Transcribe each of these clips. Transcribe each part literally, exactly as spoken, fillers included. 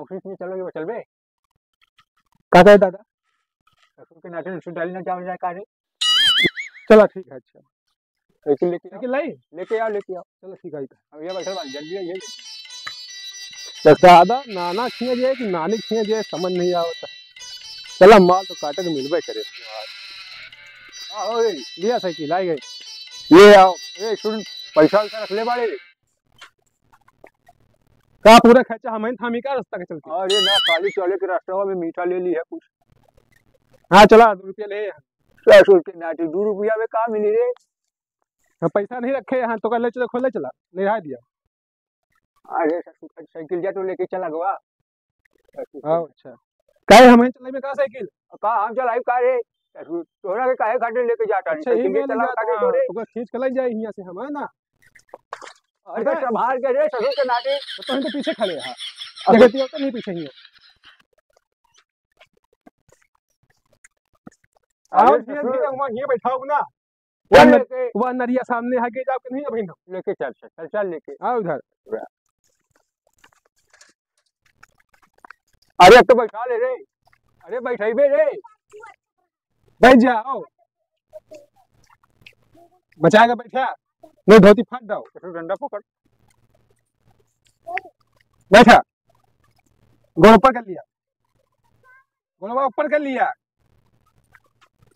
ऑफिस में चलो, ये चलबे। का कहे दादा? ससुर के नाती में डाली ना जाओ जाए का रे? चला ठीक है, अच्छा। साइकिल लेके आओ। साइकिल लाई? लेके आओ, लेके आओ। चलो ठीक है। अब ये बैठल बा, जल्दी आइए। तो दादा नाना खिया जाए कि नानी खिया जाए, समझ नहीं आवता। चला माल तो काटे के मिलबे करे। आओ रे। लिया साइकिल, आ गए। ले आओ। ए सुन, पैसा वैसा रख ले बाड़े। का पूरा खर्चा हम ही थामी का रास्ता के चलते? अरे ना, खाली चले के रास्ता में मीठा ले ली है कुछ। हाँ चला, दो रुपया ले। ससुर के नाती, दो रुपया में का मिली रे? हम पैसा नहीं रखे हैं, तो कल ले चलो, खोल ले चला, ले आ दिया। अरे ससुर, साइकिल जा तो लेके चला गवा। हाँ, अच्छा। काहे हम ही चलाई में का साइकिल? का हम चलाई का रे? ससुर, तोहरा के काहे खातिर लेके जाता है? अच्छा, साइकिल ये ले चला जाता खातिर है, तोरे। ओकर खींच के ले जाए हियां से हम, है ना? अरे पता है? संभाल के रे ससुर के नाती। तो हम तो पीछे खड़े हैं। अच्छा। देखती हो तो नहीं पीछे ही हो। अरे आओ धीरे ससुर। धीरे, वहाँ ये बैठाओ ना। वो वह न-, लेके वह नरिया सामने है, गिर जाओ कि नहीं अभी ना? लेके चल, चल, चल, चल लेके। आओ इधर। अरे, अब तो बैठा ले रे। अरे, बैठइबे रे। बैठ जा, आओ। बचा के बैठा। नहीं, धोती फाड़ दो। तो डंडा पकड़। बैठा। गोड़ ऊपर कर लिया। गोड़वा ऊपर कर लिया।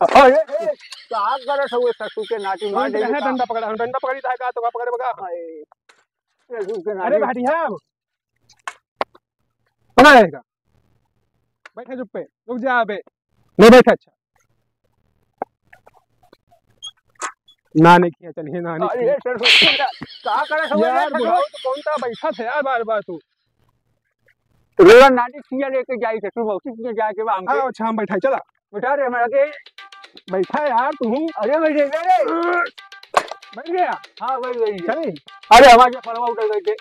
अरे, ए, का करत हउए ससुर के नाती, मार कौन देबे है का? डंडा पकड़ा? हम डंडा पकड़ी था का? तो का पकड़े बगा? हाय, ससुर के अरे नाती। भाटिया, पकड़ा रहेगा। बैठा चुप पे, रुक जा अबे। नहीं बैठा, अच्छा। ना नहीं किया, चलिए ना नहीं अरे किया। ससुर के ना-, का करत हउए रे यार, ससुर? बुढ़ाऊ तो कौन सा बैठा था यार, बार बार तू। रोला नानी किया लेके जाई ससुर, मौसी किया जाए के बा हमके। हाँ, अच्छा, हम बैठा, चला। बैठा रे, हमरा के। बैठा यार, तू। अरे, बैठ गया रे। बैठ गया? हाँ, बैठ गई। चली। अरे, हमारे फलवा उतर गए थे।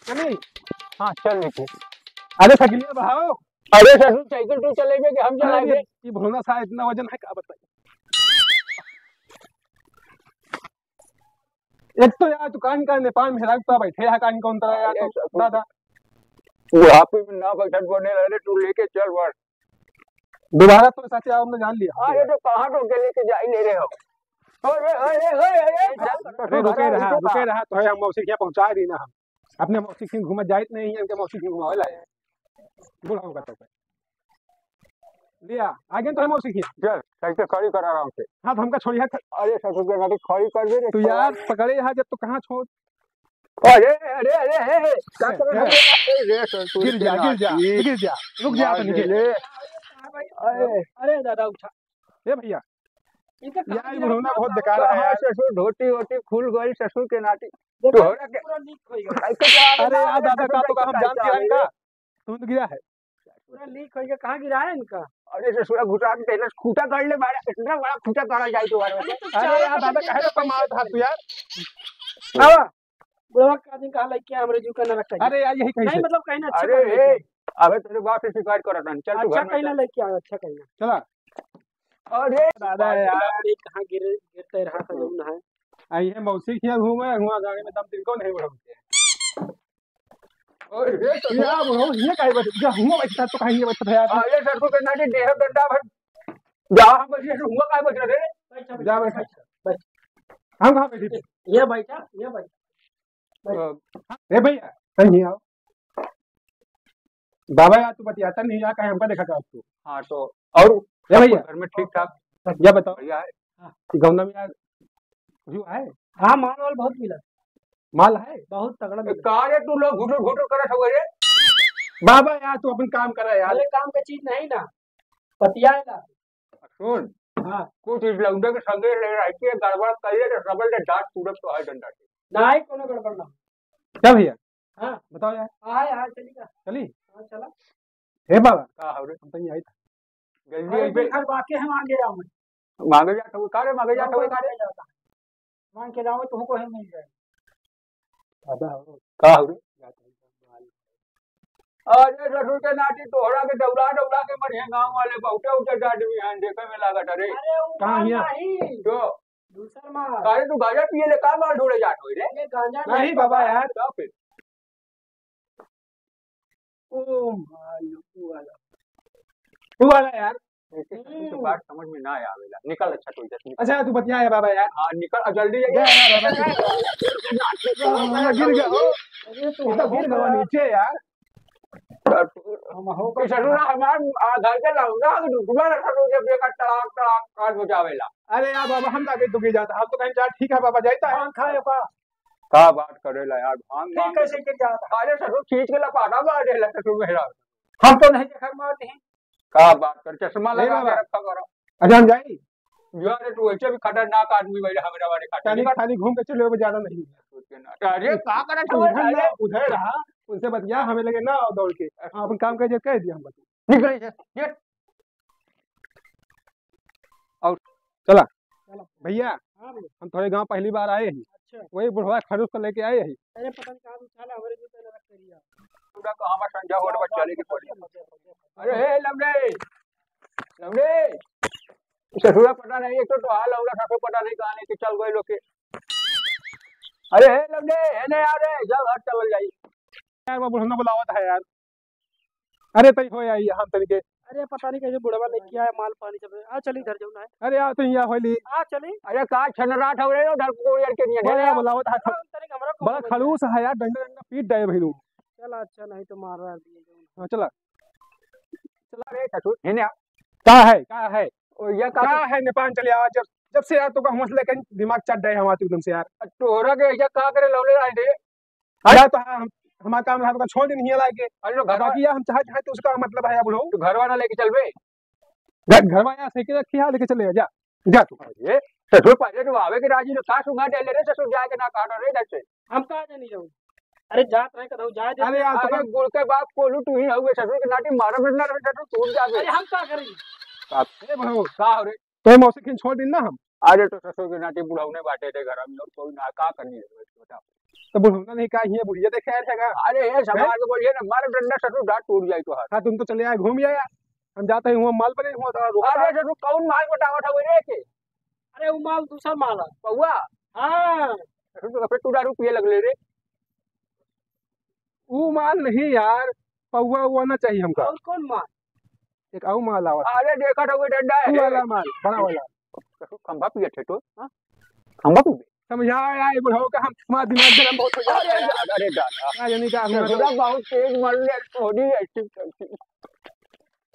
चली। हाँ, चल लेके। अरे, साइकिल बढ़ाओ। अरे, ससुर, साइकिल तू चलेबे कि हम अरे, चलाएंगे? ये भोला सा इतना वजन है, का बताई? एक तो यार, तू कान का नेपाल में हेरा के बैठे है, कान कौन तरह यार, अरे, तू, ससुर। दादा। बुढ़ापे में ना बैठत बने रहे, तू लेके चल बस। दोबारा तो साथे आओ, हमने जान लिया। अरे, तो कहाँ तो के लेके जाई ले रहे हो? अरे, अरे, अरे, अरे, अरे, रुके रहा, रुके रहा, तो है, हम मौसी के यहाँ पहुँचा दी ना हम। अपने मौसी के घूमा जाइत नहीं है, इनके मौसी के घुमावे लाए। बुढ़ा होगा तो। लिया, आगे तो हम मौसी के। चल, कैसे खड़ी कर आराम से। हाँ, तो हमका छोड़ी है। अरे, ससुर के नाती खड़ी कर दे रे, तू यार, पकड़े यहाँ जब तो कहाँ छोड़। अरे, अरे, अरे, हे, हे, क्या ए, कर रहे ए। हो? अरे, ससुर गिर के जा, गिर जा, नाती। गिर जा, रुक जा, मार तनी गिर। ले। अरे। अरे दादा, उठा। ए भैया, इनका यार, कहाँ ये गिरा बुढ़ौना है? बहुत बेकार है यार। ससुर, धोती वोती खुल गई ससुर के नाती। देखो, तोहरा के पूरा लीक हो गया। कैसे चला रहे अरे यार, दादा, ससुर का तो कैसे हम जान चला के रहे? आएंगा। तुम तो गिरा है। पूरा लीक हो गया, कहाँ गिरा है इनका? अरे ससुरा, घुटा के पहले खूंटा कर ले, बारे इतना बड़ा खूंटा करा जाए तो बारे में। अरे तो अरे यार, दादा, काहे तो कमाल था तू यार। आवा। बुढ़वा का आदमी कहाँ लेके आया, हमरे जू का ना रखा है। अरे यार, यही कहीं नहीं, से। मतलब, कहीं ना अच्छा अरे, कहीं लेके ए, आया। अबे तेरे बाप से शिकायत करत हन, चल तू अच्छा घर में कहीं जा। ना लेके आया, अच्छा कहीं ना। चला। अरे, अरे, दादा बाप रे यार। बाप रे, कहाँ गिरे, गिरते रहा था, जौन है। आई है मौसी के यहाँ घूमे, हुआ गाड़ी में दम तिनको नहीं बढ़ाते। अरे, तो यार, बुढ़ऊ, ये काहे बैठ, जा, हुआ बैठता तो कहीं ये बैठता था यार। अरे, ससुर के नाती देह डंडा भर। जा, हम बैठे, हुआ काहे बैठ रहे? जा, बैठ। बैठ। हम कहाँ बैठे थे? ये बैठा, ये बैठा। बैठ। अ, ए भैया, कहीं आओ। बाबा यार, तू बतियाता नहीं यार, कहीं हमका देखा था तू। हाँ, तो और ए भैया। घर में ठीक ठाक? या बताओ। बढ़िया है। हाँ। गौना में यार, कुछ है? हाँ, माल वाल बहुत मिला। माल है? बहुत तगड़ा ए, मिला। का रे, तू लोग घुटुर घुटुर करत हवे रे? बाबा यार, तू अपन काम करा यार। अरे, काम का चीज नहीं ना, बतियाए ला। सुन, हाँ। कुछ इस लौंडे के संगे ले रही के गड़बड़ कर ले तो रबड़ ले डांट टूटत तो है डंडा से। नहीं, कोनो गड़बड़ ना। क्या भैया? हाँ। बताओ यार। आए, आए, चली का? चली? हाँ, चला। हे बाबा। का हो रे? हम तो यहीं आई था। जल्दी अरे, आई बे। घर बाके है, मांगे जाओ। मांगे जात हो, का रे, मांगे जात हो, का रे? मांग के लाओ, तुमको है मिल जाए। दादा हो। का हो रे? अरे ससुर के नाती, तोहरा के दौड़ा दौड़ा के मरिहे गाँव वाले, बहुते उज्जर आदमी हैं, देखे में लागत है रे। अरे, वो कहाँ हिया? नहीं। तो दूसर माल। अरे तू गांजा पिए ले का माल ढूंढे जात होई रे? ये गांजा नहीं नहीं बाबा बाबा। यार। तो फिर? ओ माल, वो वाला। वो वाला यार। ऐसे तो हम्म। बात समझ में ना आवेला। निकल अच्छा तू इधर से निकल। अच्छा तू बतिया है बाबा यार। हाँ निकल, अब जल्दी जा। जा, जा, बाबा। हाँ, गिर गया। अरे तो ये तो गिर गया नीचे यार। हम हो ये ससुरा हमार, आ, घर के लौंडा, तुम्हारा ससुर जब ये का तड़ाक, तड़ाक कान बजावेला। अरे यार बाबा, हम जाके दुखी जाता, हम तो कहीं जा, ठीक है बाबा, जाता है। भांग खाए का? का बात करेला यार, भांग फिर मांग कैसे के जाता? अरे ससुर खींच के लपाटा मार देला ससुर मेरा। हम तो नहीं देखा मार दे। का बात कर, चश्मा नहीं लगा बाबा। के रखा करो। अच्छा हम जाई। यार तू ऐसे भी खतरनाक आदमी भाई, हमारे वाले खातिर खाली, निकल। खाली घूम के चले, वो ज्यादा नहीं। अरे का करत हो उधर ना, उधर रहा, उनसे बतिया, हमें लगे ना आओ दौड़ के। हाँ, अपन काम कर, कह दिया हम बस। निकल ऐसे, ये। और चला। चला। भैया, हाँ भैया। हम थोड़े गांव पहली बार आए हैं। अच्छा। वही बुढ़वा खड़ूस को लेके आए हैं। अरे पता नहीं कहाँ से उठा ला, हमारे भी पहले रख करिया। पूरा कहाँ में संझा होट बच्चा लेके पड़ी। अरे हे लवंडे, लवंडे, ससुरा पता नहीं, एक तो, तो हाल होगा, ससुर पता नहीं कहाँ लेके चल गए लोग के। अरे हे लवंडे, हे नहीं आ रहे, चल घर चल जाई। यार, वो बुढ़ना बुलावत है यार। अरे, तई हो आई, हम तनी के। अरे, पता नहीं कैसे बुढ़वा लेके आया माल पानी सब। आ, चली घर जाऊ ना है। अरे, आ, तई यहाँ होली। आ, चली। अरे, का छनराट हो रहे हो, उधर कोई यार के नहीं है। बड़ा बुलावत है। आ, तनी हमरा को बड़ा बोल खड़ूस है यार, डंडा, डंडा पीट दे भैरू। चला, अच्छा, नहीं तो मार रहा है। हाँ, चला। चला रे, ससुर, हेने आ। का है, का है? ओ, ये का का तो है, नेपाल चले आवा, जब, जब से यार, तो का हौसला के दिमाग चढ़ रहे हमारे एकदम से यार। तोहरा के ऐसा का करे लौले रहे रे? अरे तो हाँ, हम, हमारा काम रहा तो छोड़ दे, नहीं लाके। अरे तो घर बाकी यार हम चाहे, चाहे तो उसका मतलब है, बुढ़ऊ। तो घरवा ना लेके चलबे? घर, घरवा यार साइकिल रखी है, लेके चले जा, जा तू। अरे, ससुर पहले तो आवे के राजी न, का सुंगा दे ले रे ससुर, जाए के ना काटो रे इधर से। हम कहाँ जानी जाऊँ? अरे जात रहे कदऊ, जाए दे। अरे यार, तो अरे गुड़ के बाप कोलू तू ही हउए ससुर के नाटी मारब ना रे ससुर, टूट जाबे। अरे हम का करी? का? ए बुढ़ऊ। का हो रे? तो मौसी खिन छोड़ दिन ना हम। अरे तो ससुर के नाती बुढ़ौने बाटे थे घर में, और कोई ना, का करनी है, बताओ। तो बुढ़ौना नहीं का, ये बुढ़िया देखे आए थे का? अरे ये समाज हैं? के बोलिए ना, मारे डंडा ससुर दांत टूट जाए तो हाथ। हाँ, तुम तो चले आए, घूम आया। हम जाते हैं, हुआ माल बने, हुआ थोड़ा रोका अरे था। ससुर, कौन माल बतावा था वो रे के? अरे वो माल दूसर माल है। पौआ? हाँ। ससुर तो अपने टूटा रूप ये लगले रे। वो माल नहीं यार, पौआ हुआ ना चाहिए हमका। और कौन माल? एक आऊ माल आवत। अरे देखा तो वो डंडा है। तू वाला माल, बड़ा वाला। तो खंभा पिए थे तो, हाँ? खंभा पी। समझा यार, ये बुढ़ाओ का हम, हमारा दिमाग गरम बहुत हो जाता अरे है। दादा, अरे दादा। का जाने का ये हुआ बुढ़ा तो। बहुत तेज मार ले, थोड़ी ऐसी करती।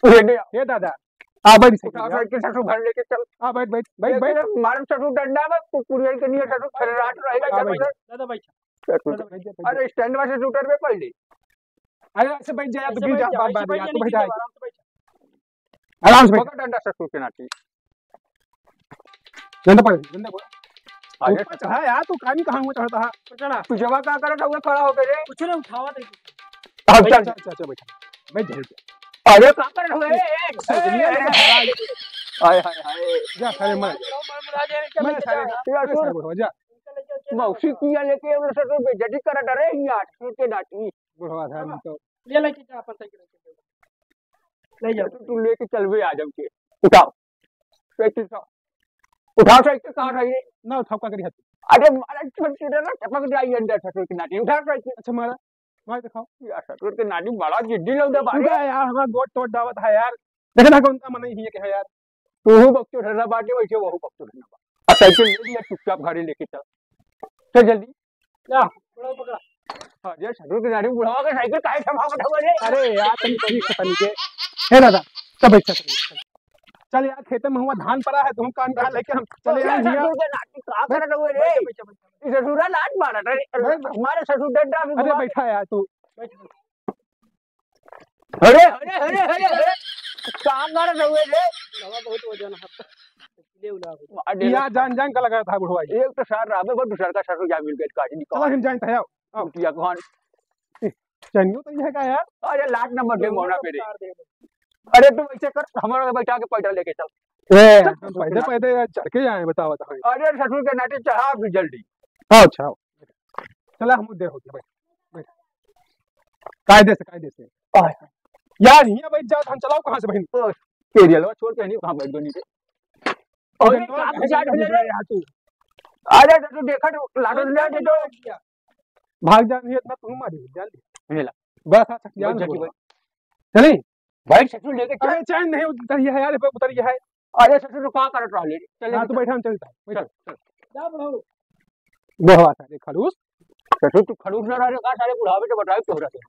ये दे। ये दादा, आ बैठ उठा साइकिल, साइकिल ससुर घर लेके चल। आ बैठ, बैठ, बैठ, ये बैठ। तेरे मार ससुर डंडा में, कुकुरियन के लिए ससुर खर्राट रहेगा, आ बैठ। जबरदस्त। दादा बैठ। ससुर। दादा बैठ जा, बैठ जा। अरे स्टैंड में से उतर बे पहले। अरे ऐसे बैठ जा, तू ऐसे गिर बैठ जा, जा, बाप ऐसे बाप बैठ यार, जा, तू नीचे बैठा जा, है। आराम से बैठ जा। आराम से बैठ। पकड़ डंडा ससुर के नाती। डंडा पकड़, डंडा पकड़। आगे ऊपर चढ़ा यार, तू कानी कहाँ हुआ चढ़ता है? ऊपर चढ़ा। तू जवा का करत हुआ खड़ा होके रे? कुछ नहीं उठावा दे। अब बैठ, चल। चल, चल, चल, बैठ। बैठ जा, बैठ जा। अरे का करत हुए? ए, ए, ए, ए, ए, हाय, हाय, हाय। जा, सारे मर। मर, मर, मर, आ जा रे, चल, मर, चल, सारे, चल। मर, सारे, बुढ़वा, जा। मौसी किया लेके हम लोग से तो बेइज्जती करत रहे यार, के डाटी। बुढ़वा था, हम तो। ले लेके जा अपन साइकिल। ले जाओ। तू, तू लेके चलबे आज हमके। उठाओ। साइकिल उठाओ। उठाओ साइकिल, कहाँ रही? ना उठाओ, का करी हाथ? अरे मारा छोड़ के ना, टपक जाई अंदर ससुर के नाती। उठाओ साइकिल। अच्छा मारा, मार दिखाओ। यार ससुर के नाती बड़ा जिद्दी लौंडा बाटे। पूरा यार, हमारा गोट तोड़ डावत है यार। देख ना कौन का मन ही है कि है यार। तू हूँ बकचोद है ना बाटे, वैसे वहू बकचोद है ना बाटे। आ साइकिल ले लिया, चुपचाप घरे लेके चल। चल जल्दी। जा, बुढ़ाऊ पकड़ा। अरे, ससुर के नाती बुढ़ावा के साइकिल काहे थमा के उठावे रे? अरे यार, तनी ठीक से तनी के। हे दादा, सब बैठ, सब बैठ। चल यार, खेते में हुआ धान पड़ा है, तुम कान कहाँ लेके हम चले अरे, आए भैया। ससुर के नाती का करत हुए रे? बैठ, बैठ, बैठ। ई ससुरा लात मारत है। बैठ। हमारे ससुर डंडा भी अरे घुमा बैठा यार तू। बैठ, बैठ। अरे, अरे, अरे, अरे, अरे, का करत हुए रे? बाबा बहुत वजन है। ले उला हो। अरे, या जान, जान का लगा था बुढ़वा जी। एक तो सार रहबे, बस दूसर का ससुर जा मिल गए, काट दी चला, हम जान था, आओ, आओ। कुटिया कौन? ए, चनियो तो ये है का यार? अरे, लात नंबर दे मोना पे रे। अरे, तू ऐसे कर, हमारा बैठा के पैदल लेके चल। ए, हम पैदल, पैदल यार चढ़ के आए, बताओ, बताओ। अरे, ससुर के नाती चढ़ा भी जल्दी। आओ, अच्छा, आओ। चला, हम देर हो गया, बैठ, बैठ। कायदे से, कायदे से। आय। यार, हियां बैठ जाओ, हम चलाओ कहाँ से बहिन? ओ, तेरी अलवा छोड़ के नहीं, कहाँ बैठ गई नीचे? अरे, अरे, कहाँ घुसा घुसा ढूंढ रहा है? यार तू। अरे तो तू देखा तो लाडो ले दे तो। भाग जा, नहीं इतना तू मारी, जान ले। ले ला। बस, हाँ, सखी, जान बैठ ले। सखी, बैठ। चली। बैठ सखी, लेके चल। अरे चैन नहीं उतरी है यार, पे उतरी है। अरे ससुर, तो का करत रहले? चल, हाँ, लेके तू चल। बैठा, हम चलता है। बैठ। चल, चल। जा बुढ़ऊ। बुढ़वा सारे खड़ूस। ससुर, तू खड़ूस ना रहे का? सारे बुढ़ावे तो बताई तोहरा से।